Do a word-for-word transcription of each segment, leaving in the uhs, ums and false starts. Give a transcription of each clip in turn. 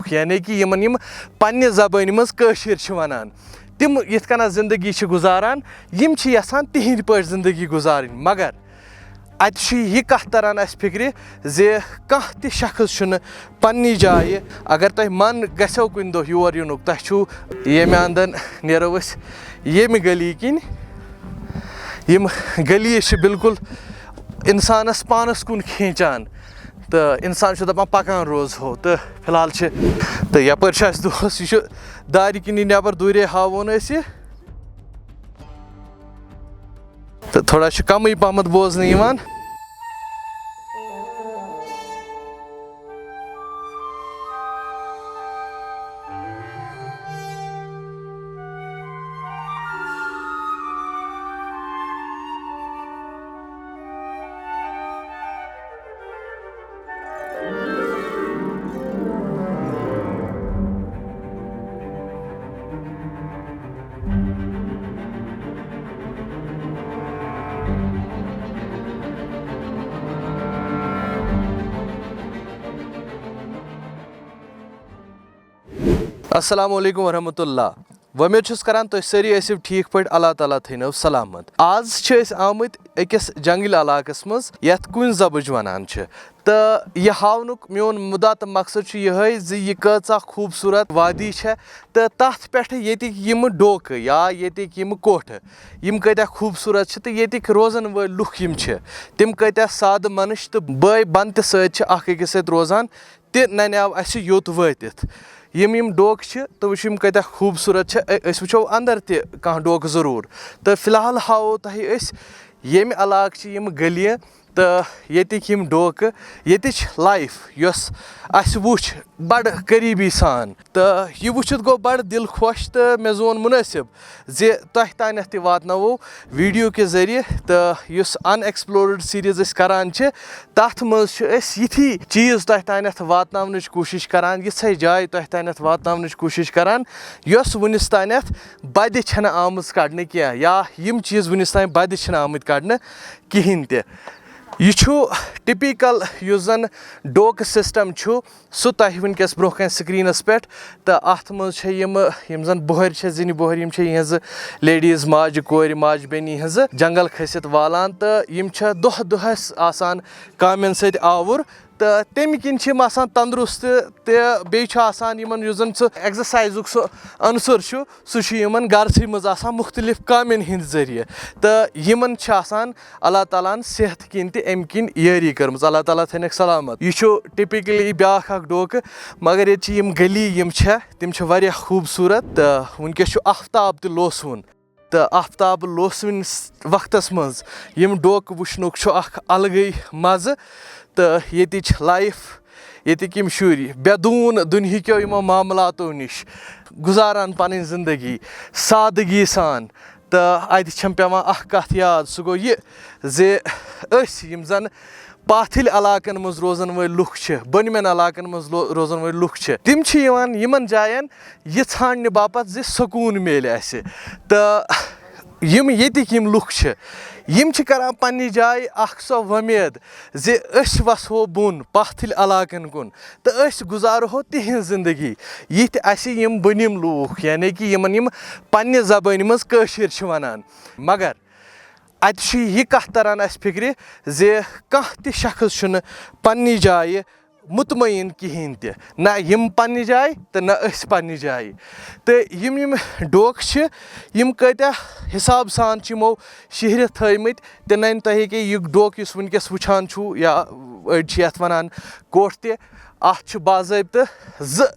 لُکھ، یعنی کہِ یِمَن یِم پنٛنہِ زبٲنۍ منٛز کٲشِر چھِ وَنان، تِم یِتھ کٔنۍ زِندگی چھِ گُزاران، یِم چھِ یَژھان تِہِنٛدۍ پٲٹھۍ زِندگی گُزارٕنۍ۔ مگر اَتہِ چھِ یہِ کَتھ تَران اَسہِ فِکرِ زِ کانٛہہ تہِ شخص چھُنہٕ پنٛنہِ جایہِ۔ اگر تۄہہِ من گژھیو کُنہِ دۄہ یور یِنُک، تۄہہِ چھُو ییٚمہِ اَندَن نیرو أسۍ ییٚمہِ گلی کِنۍ۔ یِم گلی چھِ بالکل اِنسانَس پانَس کُن کھینچان، تہٕ اِنسان چھُ دَپان پَکان روزہو۔ تہٕ فی الحال چھِ، تہٕ یَپٲرۍ چھُ اَسہِ دوس، یہِ چھُ دارِ کِنی نٮ۪بَر، دوٗرے ہاوون أسۍ یہِ۔ تہٕ تھوڑا چھُ کمٕے پہمتھ بوزنہٕ یِوان۔ السلام علیکم ورحمۃ اللہ۔ وۄمید چھُس کران تُہۍ سٲری ٲسِو ٹھیٖک پٲٹھۍ، اللہ تعالیٰ تھٲینو سلامت۔ آز چھِ أسۍ آمٕتۍ أکِس جنگلی علاقس منٛز، یتھ کُنۍ زبٕج ونان چھِ۔ تہٕ یہِ ہاونُک میون مُدا تہٕ مقصد چھُ یِہوٚے زِ یہِ کۭژاہ خوٗبصوٗرت وادی چھےٚ، تہٕ تَتھ پٮ۪ٹھ ییٚتِکۍ یِم ڈوکہٕ یا ییٚتِکۍ یِم کوٹھٕ، یِم کۭتیٛاہ خوٗبصوٗرت چھِ، تہٕ ییٚتِکۍ روزَن وٲلۍ لُکھ یِم چھِ، تِم کۭتیٛاہ سادٕ منٕش تہٕ بٲے بنتہِ سۭتۍ چھِ اکھ أکِس سۭتۍ روزان، تہِ نَنیو اَسہِ یوٚت وٲتِتھ۔ یِم یِم ڈوکہٕ چھِ، تہٕ وٕچھِو یِم کۭتیٛاہ خوٗبصوٗرت چھِ۔ أ-، أسۍ وٕچھو اَندَر تہِ کانٛہہ ڈوکہٕ ضروٗر۔ تہٕ فی الحال ہاوو تۄہہِ أسۍ ییٚمہِ علاقہٕ چھِ یِم گٔلیہِ، تہٕ ییٚتِکۍ یِم ڈوکہٕ، ییٚتِچ لایف یۄس اَسہِ وٕچھ بَڑٕ قریٖبی سان، تہٕ یہِ وٕچھِتھ گوٚو بَڑٕ دِل خۄش، تہٕ مےٚ زون مُنٲسِب زِ تۄہہِ تانٮ۪تھ تہِ واتناوو ویٖڈیو کہِ ذٔریعہٕ۔ تہٕ یُس ان ایکسپلورڈ سیٖریٖز أسۍ کَران چھِ، تَتھ منٛز چھِ أسۍ یِتھی چیٖز تۄہہِ تانٮ۪تھ واتناونٕچ کوٗشِش کَران، یِژھے جایہِ تۄہہِ تانٮ۪تھ واتناونٕچ کوٗشِش کَران، یۄس وٕنِس تانٮ۪تھ بَدِ چھَنہٕ آمٕژ کَڑنہٕ کینٛہہ، یا یِم چیٖز وٕنِس تانۍ بَدِ چھِنہٕ آمٕتۍ کَڑنہٕ کِہیٖنۍ تہِ۔ یہِ چھُ ٹِپیکل یُس زَن ڈوکہٕ سِسٹَم چھُ، سُہ تۄہہِ وٕنکیٚس برونٛہہ کَنہِ سِکریٖنَس پٮ۪ٹھ۔ تہٕ اَتھ منٛز چھِ یِم، یِم زَن بۄہرِ چھِ، زِنہِ بۄہرِ، یِم چھِ یِہٕنٛزٕ لیڈیٖز ماجہِ کورِ، ماجہِ بیٚنہِ یِہٕنٛزٕ جنٛگل کھٔسِتھ والان، تہٕ یِم چھِ دۄہ دۄہَس آسان کامٮ۪ن سۭتۍ آوُر، تہٕ تَمہِ کِنۍ چھِ یِم آسان تندرُست، تہٕ بیٚیہِ چھُ آسان یِمَن یُس زَن سُہ ایکزرسایزُک سُہ عنصر چھُ، سُہ چھُ یِمَن گَرسٕے منٛز آسان مُختٔلِف کامٮ۪ن ہِنٛدۍ ذٔریعہٕ، تہٕ یِمَن چھِ آسان اللہ تعالیٰ ہَن صحت کِنۍ تہِ اَمہِ کِنۍ یٲری کٔرمٕژ۔ اللہ تعالیٰ تھٲینَکھ سلامت۔ یہِ چھُ ٹِپِکٔلی بیٛاکھ اَکھ ڈوکہٕ، مگر ییٚتہِ چھِ یِم گلی یِم چھےٚ، تِم چھِ واریاہ خوٗبصوٗرت، تہٕ وٕنکیٚس چھُ آفتاب تہِ لوسوُن۔ تہٕ آفتاب لوسوٕنِس وقتَس منٛز یِم ڈوکہٕ وٕچھنُک چھُ اَکھ الگٕے مَزٕ۔ تہٕ ییٚتِچ لایف، ییٚتِکۍ یِم شُرۍ بے دوٗن دُنہِکیو یِمو معاملاتو نِش گُزاران پَنٕنۍ زِندگی سادٕگی سان۔ تہٕ اَتہِ چھَم پٮ۪وان اَکھ کَتھ یاد، سُہ گوٚو یہِ زِ أسۍ یِم زَن پاتھٕلۍ علاقَن منٛز روزَن وٲلۍ لُکھ چھِ، بٔنمٮ۪ن علاقَن منٛز لو-، روزَن وٲلۍ لُکھ چھِ، تِم چھِ یِوان یِمَن جایَن یہِ ژھانٛڈنہِ باپَتھ زِ سکوٗن میلہِ اَسہِ۔ تہٕ یِم ییٚتِکۍ یِم لُکھ چھِ، یِم چھِ کَران پنٛنہِ جایہِ اَکھ سۄ وۄمید زِ أسۍ وَسہو بۄن پاتھٕلۍ علاقَن کُن تہٕ أسۍ گُزارہو تِہِنٛز زِندگی، یِتھ اَسہِ یِم بٔنِم لوٗکھ، یعنی کہِ یِمَن یِم پنٛنہِ زبٲنۍ منٛز کٲشِر چھِ وَنان۔ مگر اَتہِ چھِ یہِ کَتھ تَران اَسہِ فِکرِ زِ کانٛہہ تہِ شخص چھُنہٕ پنٛنہِ جایہِ مطمعین کِہیٖنۍ تہِ، نہ یِم پنٛنہِ جایہِ تہٕ نہ أسۍ پنٛنہِ جایہِ۔ تہٕ یِم یِم ڈوکہٕ چھِ، یِم کۭتیٛاہ حِساب سان چھِ یِمو شِہرِتھ تھٲومٕتۍ، تہِ نَنہِ تۄہہِ ییٚکیٛاہ یہِ ڈوکہٕ یُس وٕنکیٚس وٕچھان چھُو، یا أڑۍ چھِ یَتھ وَنان کوٹھ تہِ، اَتھ چھِ باضٲبطہٕ زٕ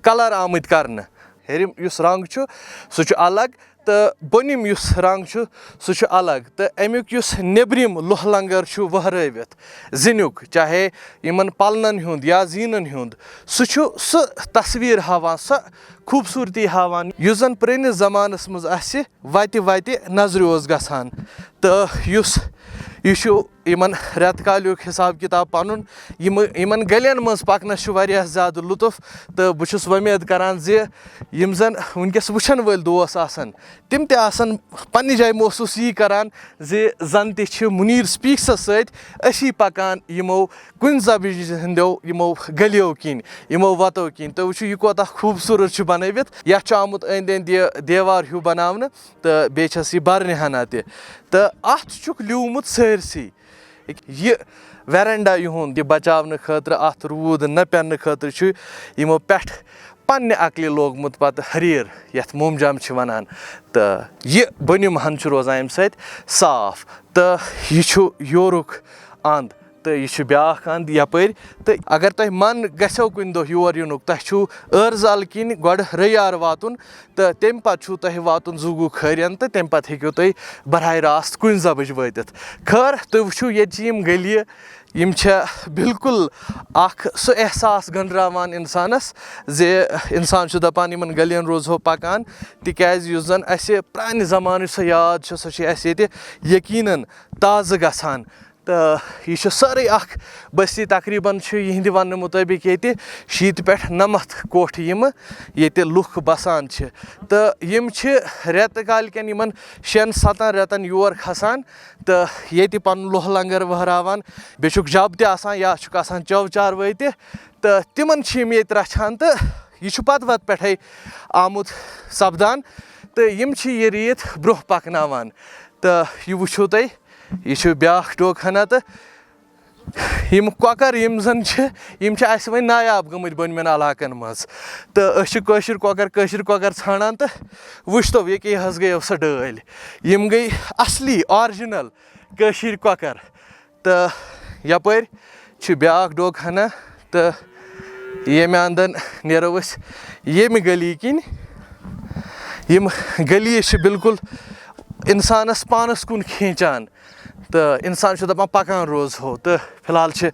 کَلَر آمٕتۍ کَرنہٕ۔ ہیٚرِم یُس رنٛگ چھُ، سُہ چھُ الگ، تہٕ بۄنِم یُس رنٛگ چھُ، سُہ چھُ الگ۔ تہٕ اَمیُک یُس نیٚبرِم لوہ لنگر چھُ وہرٲوِتھ زِنیُک، چاہے یِمَن پَلنَن ہُنٛد یا زیٖنَن ہُنٛد، سُہ چھُ سُہ تصویٖر ہاوان، سۄ خوٗبصوٗرتی ہاوان، یُس زَن پرٛٲنِس زمانَس منٛز اَسہِ وَتہِ وَتہِ نظرِ اوس گژھان۔ تہٕ یُس یہِ چھُ یِمَن رٮ۪تہٕ کالیُک حِساب کِتاب پَنُن۔ یِم یِمَن گٔلیَن منٛز پَکنَس چھُ واریاہ زیادٕ لُطُف، تہٕ بہٕ چھُس وۄمید کَران زِ یِم زَن وٕنکیٚس وٕچھَن وٲلۍ دوس آسَن، تِم تہِ آسَن پنٛنہِ جایہِ محسوٗس یی کَران زِ زَن تہِ چھِ مُنیٖر سپیٖکسَس سۭتۍ أسی پَکان یِمو کُنہِ زَبہِ ہٕنٛدیو یِمو گٔلیو کِنۍ، یِمو وَتو کِنۍ۔ تُہۍ وٕچھِو، یہِ کوتاہ خوٗبصوٗرت چھُ بَنٲوِتھ۔ یَتھ چھُ آمُت أنٛدۍ أنٛدۍ یہِ دیوار ہیوٗ بَناونہٕ، تہٕ بیٚیہِ چھَس یہِ بَرنہِ ہَنا تہِ۔ تہٕ اَتھ چھُکھ لیوٗمُت سٲرسٕے۔ یہِ ویرنڈا یِہُنٛد، یہِ بَچاونہٕ خٲطرٕ، اَتھ روٗد نہ پٮ۪نہٕ خٲطرٕ چھُ یِمو پٮ۪ٹھ پنٛنہِ عقلہِ لوگمُت پَتہٕ ہریر، یَتھ مومجام چھِ وَنان۔ تہٕ یہِ بٔنِم ہَن چھُ روزان اَمہِ سۭتۍ صاف۔ تہٕ یہِ چھُ یورُک اَنٛد، تہٕ یہِ چھُ بیٛاکھ اَنٛد یَپٲرۍ۔ تہٕ اگر تۄہہِ من گژھیو کُنہِ دۄہ یور یِنُک، تۄہہِ چھُو ٲرزال کِنۍ گۄڈٕ رٔیار واتُن، تہٕ تَمہِ پَتہٕ چھُو تۄہہِ واتُن زوٗگوٗ کھٲرِیَن، تہٕ تَمہِ پَتہٕ ہیٚکِو تُہۍ براہ راست کُنہِ زَبٕج وٲتِتھ۔ خٲر، تُہۍ وٕچھِو، ییٚتہِ چھِ یِم گٔلیہِ، یِم چھےٚ بالکل اَکھ سُہ احساس گٔنٛڈراوان اِنسانَس زِ اِنسان چھُ دَپان، یِمَن گٔلیَن روزہو پَکان، تِکیٛازِ یُس زَن اَسہِ پرٛانہِ زمانٕچ سۄ یاد چھِ، سۄ چھِ اَسہِ ییٚتہِ یقیناً تازٕ گژھان۔ تہٕ یہِ چھِ سٲرٕے اَکھ بستی، تقریٖباً چھُ یِہِنٛدِ وننہٕ مُطٲبِق ییٚتہِ شیٖتہِ پٮ۪ٹھ نَمَتھ کوٹھٕ یِمہٕ ییٚتہِ لُکھ بسان چھِ۔ تہٕ یِم چھِ رٮ۪تہٕ کالہِ کٮ۪ن یِمَن شٮ۪ن ستَن رٮ۪تَن یور کھسان تہٕ ییٚتہِ پَنُن لوہ لنگر وہراوان۔ بیٚیہِ چھُکھ جَب تہِ آسان یا چھُکھ آسان چَو چاروٲے تہِ، تہٕ تِمَن چھِ یِم ییٚتہِ رَچھان۔ تہٕ یہِ چھُ پَتہٕ وَتہٕ پٮ۪ٹھَے آمُت سَپدان۔ تہٕ یِم چھِ یہِ ریٖت برٛونٛہہ پَکناوان۔ تہٕ یہِ وٕچھِو تُہۍ، یہِ چھُ بیٛاکھ ڈوک ہنا۔ تہٕ یِم کۄکَر یِم زَن چھِ، یِم چھِ اَسہِ وۄنۍ نایاب گٔمٕتۍ بٔنمٮ۪ن علاقَن منٛز۔ تہٕ أسۍ چھِ کٲشِر کۄکَر، کٲشِر کۄکَر ژھانٛڈان، تہٕ وٕچھتو، ییٚکیٛاہ یہِ حظ گٔیو سۄ ڈٲلۍ۔ یِم گٔے اَصلی، آرجِنَل کٲشِر کۄکَر۔ تہٕ یَپٲرۍ چھِ بیٛاکھ ڈوک ہنا، تہٕ ییٚمہِ اَنٛدَن نیرو أسۍ ییٚمہِ گٔلی کِنۍ۔ یِم گٔلی چھِ بالکل اِنسانَس پانَس کُن کھینچان، تہٕ اِنسان چھُ دَپان، پَکان روزہو۔ تہٕ فی الحال چھِ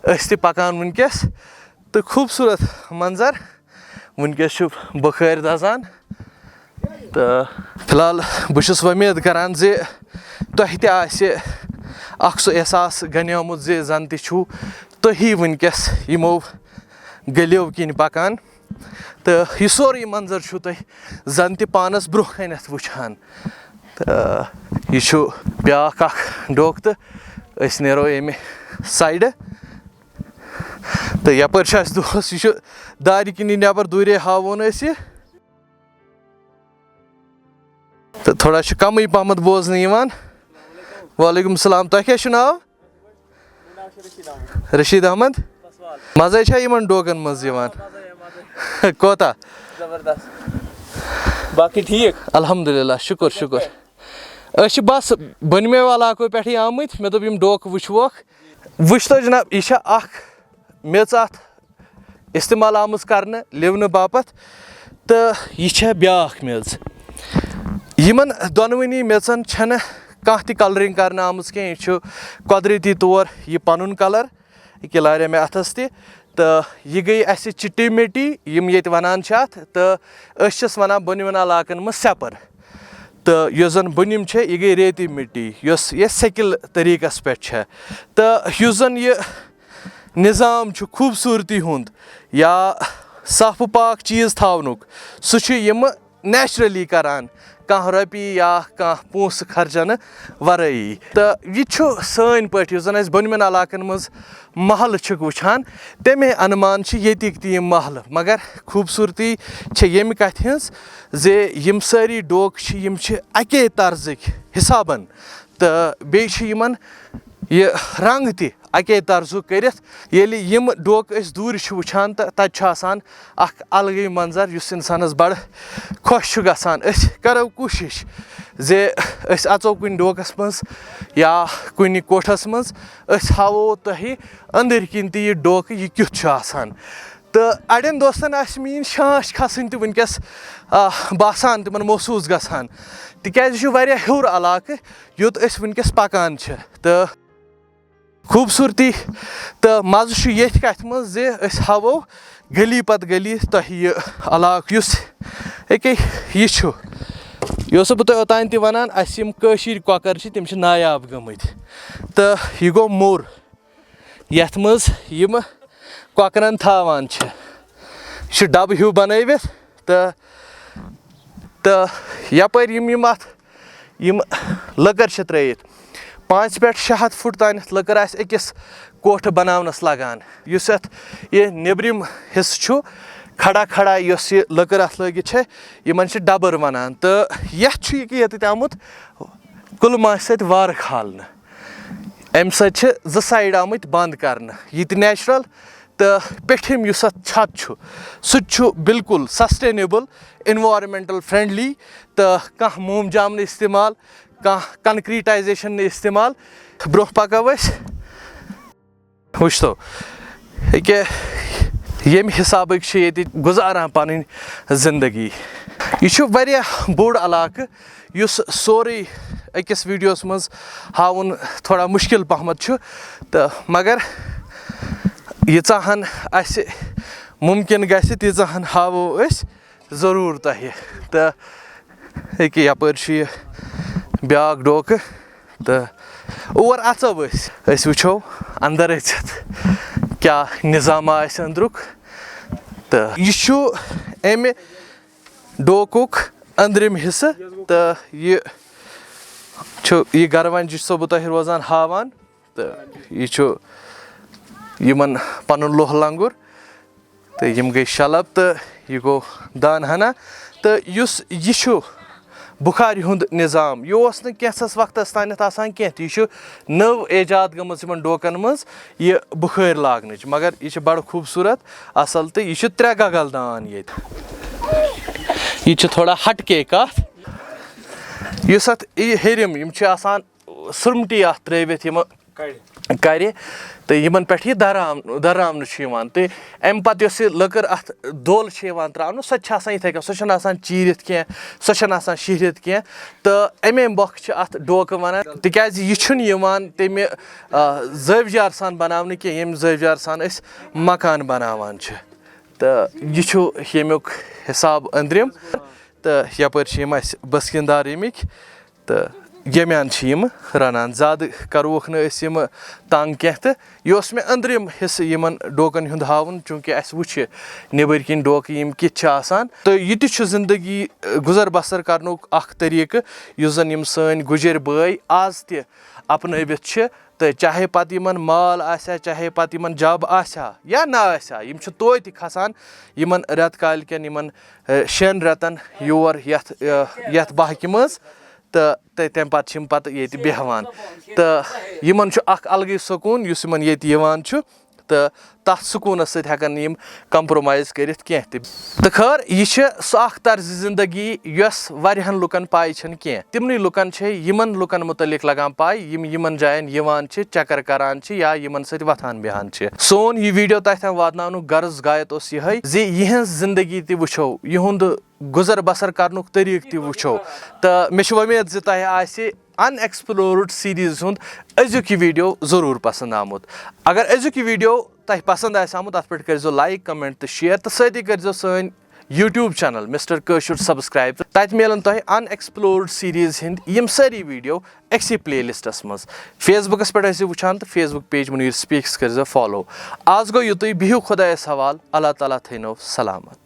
أسۍ تہِ پَکان وٕنکیٚس۔ تہٕ خوٗبصوٗرت منظر، وٕنکیٚس چھُ بُخٲرۍ دَزان۔ تہٕ فی الحال بہٕ چھُس وۄمید کَران زِ تۄہہِ تہِ آسہِ اَکھ سُہ احساس گَنیومُت زِ زَن تہِ چھُو تُہی وٕنکیٚس یِمو گٔلیو کِنۍ پَکان۔ تہٕ یہِ سورُے منظر چھُو تُہۍ زَن تہِ پانَس برٛونٛہہ کَنٮ۪تھ وٕچھان۔ تہٕ یہِ چھُ بیٛاکھ اَکھ ڈوک، تہٕ أسۍ نیرو ییٚمہِ سایڈٕ۔ تہٕ یَپٲرۍ چھُ اَسہِ دوس، یہِ چھُ دارِ کِنی نٮ۪بَر، دوٗرے ہاوون أسۍ یہِ۔ تہٕ تھوڑا چھُ کَمٕے پَہمَتھ بوزنہٕ یِوان۔ وعلیکم السلام، تۄہہِ کیٛاہ چھُ ناو؟ رشیٖد احمد۔ مَزَے چھا یِمَن ڈوکَن منٛز یِوان؟ کوتاہ؟ زبردست۔ باقٕے ٹھیٖک؟ الحمدللہ، شُکُر شُکُر۔ أسۍ چھِ بَس بٔنمٮ۪و علاقو پٮ۪ٹھٕے آمٕتۍ، مےٚ دوٚپ یِم ڈوکہٕ وٕچھوکھ۔ وٕچھ تو جِناب، یہِ چھےٚ اَکھ میٚژ اَتھ استعمال آمٕژ کرنہٕ لِونہٕ باپتھ، تہٕ یہِ چھےٚ بیٛاکھ میٚژ۔ یِمن دۄنوٕنی میٚژن چھَنہٕ کانٛہہ تہِ کلرنگ کرنہٕ آمٕژ کینٛہہ، یہِ چھُ قۄدرٔتی طور یہِ پنُن کلر۔ یہِ کہِ لارِ مےٚ اَتھس تہِ، تہٕ یہِ گٔے اَسہِ چِٹی مِٹی، یِم ییٚتہِ وَنان چھِ اَتھ، تہٕ أسۍ چھِس وَنان بۄنمٮ۪ن علاقن منٛز سٮ۪پر۔ تہٕ یۄس زَن بُنِم چھےٚ، یہِ گٔے ریتی مِٹی، یۄس یہِ سیٚکِل طٔریٖقَس پٮ۪ٹھ چھےٚ۔ تہٕ یُس زَن یہِ نِظام چھُ خوٗبصوٗرتی ہُنٛد یا صاف و پاک چیٖز تھاونُک، سُہ چھُ یِمہٕ نیچرلی کران، کانٛہہ رۄپیہِ یا کانٛہہ پونٛسہٕ خرچنہٕ ورٲیی۔ تہٕ یہِ چھُ سٲنۍ پٲٹھۍ، یُس زَن اَسہِ بۄنمٮ۪ن علاقَن منٛز محلہٕ چھِکھ وٕچھان، تَمے اَنُمان چھِ ییٚتِکۍ تہِ یِم محلہٕ۔ مگر خوٗبصوٗرتی چھےٚ ییٚمہِ کَتھِ ہٕنٛز زِ یِم سٲری ڈوکہٕ چھِ، یِم چھِ اَکے طرزٕکۍ حِسابَن، تہٕ بیٚیہِ چھِ یِمَن یہِ رنٛگ تہِ اَکے طرزُک کٔرِتھ۔ ییٚلہِ یِم ڈوکہٕ أسۍ دوٗرِ چھِ وٕچھان، تہٕ تَتہِ چھُ آسان اَکھ الگٕے منظر، یُس اِنسانَس بَڑٕ خۄش چھُ گژھان۔ أسۍ کَرو کوٗشِش زِ أسۍ اَژو کُنہِ ڈوکَس منٛز یا کُنہِ کوٹھَس منٛز، أسۍ ہاوو تۄہہِ أنٛدٕرۍ کِنۍ تہِ یہِ ڈوکہٕ، یہِ کیُتھ چھُ آسان۔ تہٕ اَڑٮ۪ن دوستَن آسہِ میٛٲنۍ شانٛش کھَسٕنۍ تہِ وٕنکیٚس، آ، باسان، تِمَن محسوٗس گژھان، تِکیٛازِ یہِ چھُ واریاہ ہیوٚر علاقہٕ، یوٚت أسۍ وٕنکیٚس پَکان چھِ۔ تہٕ خوٗبصوٗرتی تہٕ مَزٕ چھُ ییٚتھۍ کَتھِ منٛز زِ أسۍ ہاوو گٔلی پَتہٕ گٔلی تۄہہِ یہِ علاقہٕ، یُس أکے یہِ چھُ۔ یہِ اوسُس بہٕ تۄہہِ اوٚتانۍ تہِ وَنان، اَسہِ یِم کٲشِرۍ کۄکَر چھِ، تِم چھِ نایاب گٔمٕتۍ۔ تہٕ یہِ گوٚو موٚر، یَتھ منٛز یِم کۄکرَن تھاوان چھِ۔ یہِ چھُ ڈَبہٕ ہیوٗ بَنٲوِتھ تہٕ، تہٕ یَپٲرۍ یِم، یِم اَتھ یِم لٔکٕر چھِ ترٛٲیِتھ، پانٛژِ پٮ۪ٹھ شےٚ ہَتھ فُٹ تانٮ۪تھ لٔکٕر آسہِ أکِس کوٹھٕ بَناونَس لَگان۔ یُس یَتھ یہِ نیٚبرِم حِصہٕ چھُ، کھڑا کھڑا یۄس یہِ لٔکٕر اَتھ لٲگِتھ چھےٚ، یِمَن چھِ ڈَبٕر وَنان۔ تہٕ یَتھ چھُ یہِ کہِ ییٚتٮ۪تھ آمُت کُلہٕ ماسہِ سۭتۍ وارٕ کھالنہٕ۔ اَمہِ سۭتۍ چھِ زٕ سایڈ آمٕتۍ بنٛد کرنہٕ، یہِ تہِ نیچرل تہٕ پیٚٹھِم یُس اَتھ چھت چھُ، سُہ تہِ چھُ بالکل سسٹینیبل، انوائرمنٹل فرینڈلی، تہٕ کانٛہہ موم جام نہٕ استعمال، کانٛہہ کنکریٹائزیشن نہٕ استعمال۔ برٛونٛہہ پکو أسۍ۔ وٕچھتو، ییٚکیٛاہ ییٚمہِ حسابٕکۍ چھِ ییٚتہِ گُزاران پنٕنۍ زندگی۔ یہِ چھُ واریاہ بوٚڑ علاقہٕ، یُس سورُے أکِس ویٖڈیوَس منٛز ہاوُن تھوڑا مُشکِل پہمتھ چھُ، تہٕ مگر ییٖژاہ ہن اَسہِ مُمکِن گژھِ، تیٖژاہ ہن ہاوو أسۍ ضروٗر تۄہہِ۔ تہٕ ییٚکیٛاہ یَپٲرۍ چھُ یہِ بیٛاکھ ڈوکہٕ، تہٕ اور اَژو أسۍ، أسۍ وٕچھو اَندَر أژِتھ کیٛاہ نِظامہ آسہِ أنٛدرُک۔ تہٕ یہِ چھُ اَمہِ ڈوکُک أنٛدرِم حصہٕ، تہٕ یہِ چھُ، یہِ گَروَنجہِ چھُسو بہٕ تۄہہِ روزان ہاوان۔ تہٕ یہِ چھُ یِمَن پَنُن لوہ لنٛگُر، تہٕ یِم گٔے شلب، تہٕ یہِ گوٚو دان ہنا۔ تہٕ یُس یہِ چھُ بُخارِ ہُنٛد نظام، یہِ اوس نہٕ کینٛژھس وقتس تانٮ۪تھ آسان کینٛہہ، تہٕ یہِ چھُ نٔو ایجاد گٔمٕژ یِمن ڈوکن منٛز یہِ بُخٲرۍ لاگنٕچ۔ مگر یہِ چھِ بڑٕ خوٗبصوٗرت اصل، تہٕ یہِ چھُ ترٛےٚ گگل دان ییٚتہِ۔ یہِ چھِ تھوڑا ہٹ کے کتھ۔ یُس اتھ یہِ ہیٚرِم، یِم چھِ آسان سُرمٹی اَتھ ترٛٲوِتھ یِمہٕ کَرِ، تہٕ یِمَن پٮ۪ٹھ یہِ دَرام-، دَرامنہٕ چھُ یِوان۔ تہٕ اَمہِ پَتہٕ یۄس یہِ لٔکٕر اَتھ دۄل چھِ یِوان ترٛاونہٕ، سۄ تہِ چھِ آسان یِتھَے کٔنۍ، سۄ چھَنہٕ آسان چیٖرِتھ کینٛہہ، سۄ چھَنہٕ آسان شِہرِتھ کینٛہہ۔ تہٕ اَمے مۄکھٕ چھِ اَتھ ڈوکہٕ وَنان، تِکیٛازِ یہِ چھُنہٕ یِوان تَمہِ، آ، زٲوِجار سان بَناونہٕ کینٛہہ، ییٚمہِ زٲوِجار سان أسۍ مکان بَناوان چھِ۔ تہٕ یہِ چھُ ییٚمیُک حِساب أنٛدرِم۔ تہٕ یَپٲرۍ چھِ یِم اَسہِ بٔسکِن دار ییٚمِکۍ۔ تہٕ ییٚمہِ اَندٕ چھِ یِم رَنان۔ زیادٕ کَروکھ نہٕ أسۍ یِم تنٛگ کینٛہہ۔ تہٕ یہِ اوس مےٚ أنٛدرِم حِصہٕ یِمَن ڈوکَن ہُنٛد ہاوُن، چوٗنٛکہِ اَسہِ وٕچھِ نیٚبٕرۍ کِنۍ ڈوکہٕ یِم کِتھ چھِ آسان۔ تہٕ یہِ تہِ چھُ زِندگی، گُزر بسر کَرنُک اَکھ طٔریٖقہٕ، یُس زَن یِم سٲنۍ گُجِرۍ بٲے آز تہِ اَپنٲوِتھ چھِ۔ تہٕ چاہے پَتہٕ یِمَن مال آسہِ ہا، چاہے پَتہٕ یِمَن جَب آسہِ ہا یا نہ آسہِ ہا، یِم چھِ توتہِ کھَسان یِمَن رٮ۪تہٕ کالہِ کٮ۪ن یِمَن، اے، شٮ۪ن رٮ۪تَن یور یَتھ، اے، یَتھ باہکہِ منٛز۔ تہٕ، تہٕ تَمہِ پَتہٕ چھِ یِم پَتہٕ ییٚتہِ بیٚہوان۔ تہٕ یِمَن چھُ اَکھ الگٕے سکوٗن یُس یِمَن ییٚتہِ یِوان چھُ۔ تہٕ تَتھ سکوٗنَس سۭتۍ ہٮ۪کَن نہٕ یِم compromise کٔرِتھ کینٛہہ تہِ۔ تہٕ خٲر، یہِ چھِ سۄ اَکھ طرزِ زِندگی یۄس واریاہَن لُکَن پَے چھَنہٕ کینٛہہ۔ تِمنٕے لُکَن چھے یِمَن لُکَن مُتعلِق لَگان پَے، یِم یِمَن جایَن یِوان چھِ، چَکَر کَران چھِ یا یِمَن سۭتۍ وۄتھان بیٚہان چھِ۔ سون یہِ video تۄہہِ تام واتناونُک غرض غایت اوس یِہوٚے زِ یِہٕنٛز زِندگی تہِ وٕچھو، یِہُنٛد گُزر بسر کرنُک طریٖقہٕ تہِ وٕچھو۔ تہٕ مےٚ چھِ وۄمید زِ تۄہہِ آسہِ Unexplored series ہُنٛد أزیُک یہِ video ضروٗر پسنٛد آمُت۔ اگر أزیُک یہِ video تۄہہِ پسنٛد آسہِ آمُت، اَتھ پٮ۪ٹھ کٔرۍزیو like، comment تہٕ share، تہٕ سۭتی کٔرۍزیو سٲنۍ YouTube channel Mister Kashur subscribe۔ تہٕ تَتہِ میلَن تۄہہِ Unexplored series ہِنٛدۍ یِم سٲری video أکسٕے playlist منٛز۔ Facebook پٮ۪ٹھ ٲسِو وٕچھان تہٕ Facebook page Munir Speaks کٔرۍزیو follow۔ آز گوٚو یُتُے، بِہِو خۄدایَس حوال، اللہ تعالیٰ تھٲینو سلامت۔